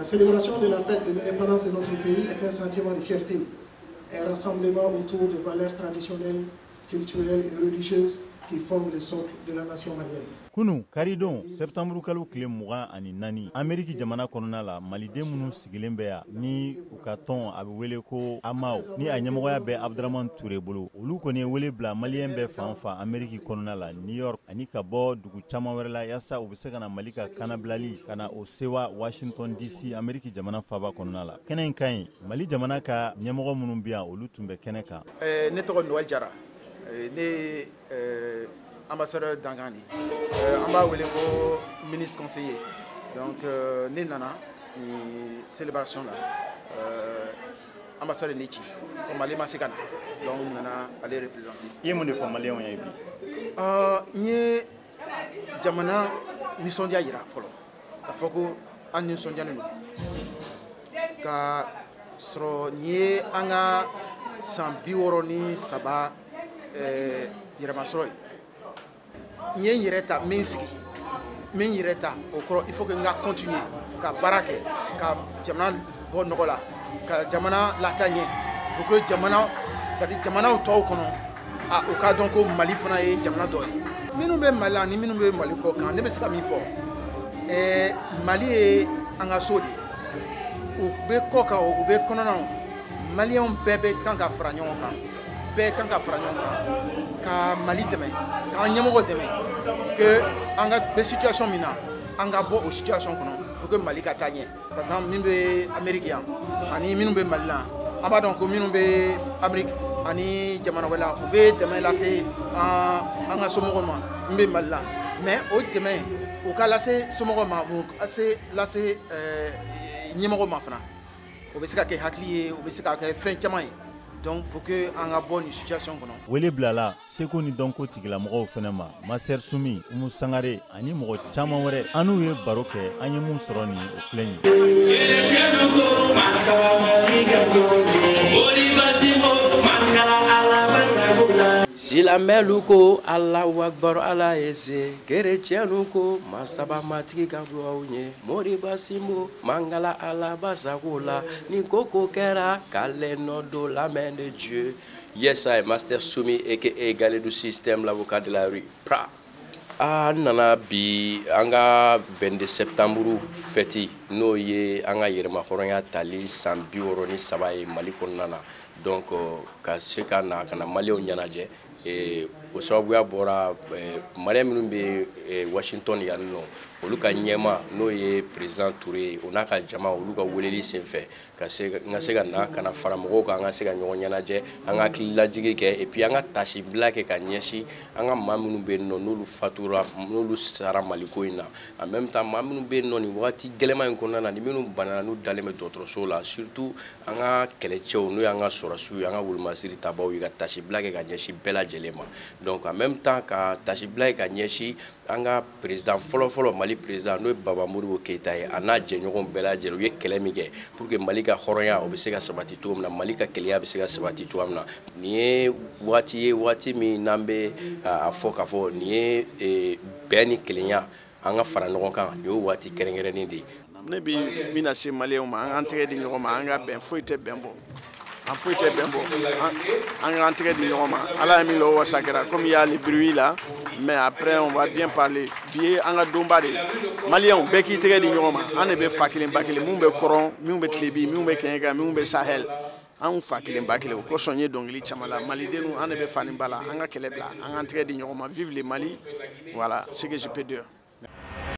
célébration de la fête de l'indépendance de notre pays est un sentiment de fierté, un rassemblement autour des valeurs traditionnelles, culturelles et religieuses qui forment le socle de la nation malienne. Kunu karidon, septembre kalo tile 24, Ameriki jamana kɔnɔna la, maliden minnu sigilen bɛ yan ni u ka tɔn a bɛ wele ko AMAW, ni a ɲɛmɔgɔya bɛ Abdramane Toure bolo, olu kɔni ye wele bila maliyɛn bɛɛ fan fan Ameriki kɔnɔna la, New York ani ka bɔ dugu caman wɛrɛ la, yaasa u bɛ se ka na Mali ka kanabilali ka na o sewa Washington DC, Ameriki jamana faba kɔnɔna la. Kɛnɛ in ka ɲi, Mali jamana ka ɲɛmɔgɔ minnu bɛ yan, olu tun bɛ kɛnɛ kan. Ne tɔgɔ Noël Jara, ne ambassadeur dangan de, an b'a wele ko ministre conseiller. Donc ne nana ni célébration la, ambassadeur ne ci comme ale ma se ka na, donc n nana ale représenter. I ye mun de fɔ maliyɛnw ye bi? N ye jamana nisɔndiya yira fɔlɔ, k'a fɔ ko an nisɔndiyalen don ka sɔrɔ nin ye an ka san 63 yɛrɛmasɔrɔ ye. N ye n yɛrɛ ta, n bɛ n sigi, n bɛ n yɛrɛ ta, o kɔrɔ il faut que n ka continuer ka baara kɛ ka jamana bɔ nɔgɔ la, ka jamana lataa ɲɛ, pour que jamana, c'est à dire jamanaw tɔw kɔnɔ, a u k'a dɔn ko Mali fana ye jamana dɔ ye. Minnu bɛ Mali la ani minnu bɛ Mali kɔ kan, ne bɛ se ka min fɔ, Mali ye an ka so de ye. U bɛ kɔ kan o, u bɛ kɔnɔna o, maliyɛnw bɛɛ bɛ kan ka fara ɲɔgɔn kan, bɛɛ kan ka fara ɲɔgɔn kan ka Mali dɛmɛ, k'an ɲɛmɔgɔ dɛmɛ, que an ka bɛ situation min na, an ka bɔ o situation kɔnɔ pour que Mali ka taa ɲɛ. Par exemple, min bɛ Amérique yan ani minnu bɛ Mali la, an b'a dɔn ko minnu bɛ Amérique ani jamana wɛrɛ la, u bɛ dɛmɛ lase an ka somɔgɔw ma min bɛ Mali la, mais o dɛmɛ u ka lase somɔgɔw ma, u ka se lase ɲɛmɔgɔw ma fana, o bɛ se ka kɛ hakili ye, o bɛ se ka kɛ fɛn caman ye. Donc pour que an ka bɔ nin situation kɔnɔ. Wele bilala seko ni dɔnko tigilamɔgɔw fɛnɛ ma, Master Sumi, Umu Sangare ani mɔgɔ caman wɛrɛ, an n'u ye baro kɛ, an ye mun sɔrɔ nin o filɛ nin ye. Silamɛlu ko Alahu akbar, Ala ye se, kerecɛnnu ko masaba matigi ka duwawu ɲɛ, Moriba Sinbo mangala Ala basago la, ni ko ko kɛra k'ale nɔ don la main de Dieu. Yes, I Master Sumi aka Galedou System, l'avocat de la rue. Pra. An nana bi an ka 22 septembre fête, n'o ye an ka yɛrɛmahɔrɔnya tali san 63 ye Mali kɔnɔna na. Donc ka se ka na ka na maliyɛnw ɲɛnajɛ, o sababuya bɔra maliyɛn minnu bɛ Washington yan nɔ, olu ka ɲɛma n'o ye président Touré ye, o n'a ka jama, olu ka weleli senfɛ ka se n ka se ka na ka na fara mɔgɔw kan, an ka se ka ɲɔgɔn ɲɛnajɛ, an ka hakililajigi kɛ, et puis an ka tasibila kɛ ka ɲɛsin an ka maa minnu bɛ yen nɔ n'olu fatura, n'olu sara Maliko in na. En même temps, maa minnu bɛ yen nɔ nin wagati gɛlɛman in kɔnɔna na, ni minnu banana n'u dalen bɛ dɔgɔtɔrɔso la, surtout an ka kɛlɛcɛw n'o y'an ka sɔrɔsiw ye, an ka wolomasiri tabaw ye, ka tasibila kɛ ka ɲɛsin bɛɛ lajɛlen ma. Donc en même temps ka tasibila kɛ ka ɲɛsin an ka président fɔlɔ-fɔlɔ, Mali président n'o ye Baba Modibo Keyita ye, a n'a jɛɲɔgɔnw bɛɛ lajɛlen, u ye kɛlɛ min kɛ pour que Mali ka hɔrɔnya o bɛ se ka sabati cogo min na, Mali ka kelenya bɛ se ka sabati cogo min na. Nin ye waati ye, waati min n'an bɛ a fɔ k'a fɔ nin ye bɛn ni kelenya, an ka fara ɲɔgɔn kan, nin y'o waati kɛrɛnkɛrɛnnen de ye. Ne bɛ min lase maliyɛnw ma, an k'an tɛgɛ di ɲɔgɔn ma, an ka bɛn, foyi tɛ bɛn bɔ. An foyi tɛ bɛn bɔ, an k'an tɛgɛ di ɲɔgɔn ma. Ala ye min lɔ wasa kɛra, comme il y a le bruit là, mais après on va bien parler. Bi ye an ka donba de ye, maliyɛnw bɛɛ k'i tɛgɛ di ɲɔgɔn ma. An de bɛ fa kelen ba kelen, minnu bɛ kɔrɔn, minnu bɛ tilebi, minnu bɛ kɛɲɛka, minnu bɛ Sahel, anw fa kelen ba kelen. O kosɔn n ye dɔnkili caman la, malidenw an de bɛ fa ni ba la, an ka kɛlɛ bila, an k'an tɛgɛ di ɲɔgɔn ma. Vive le Mali, voilà ce que je peux dire.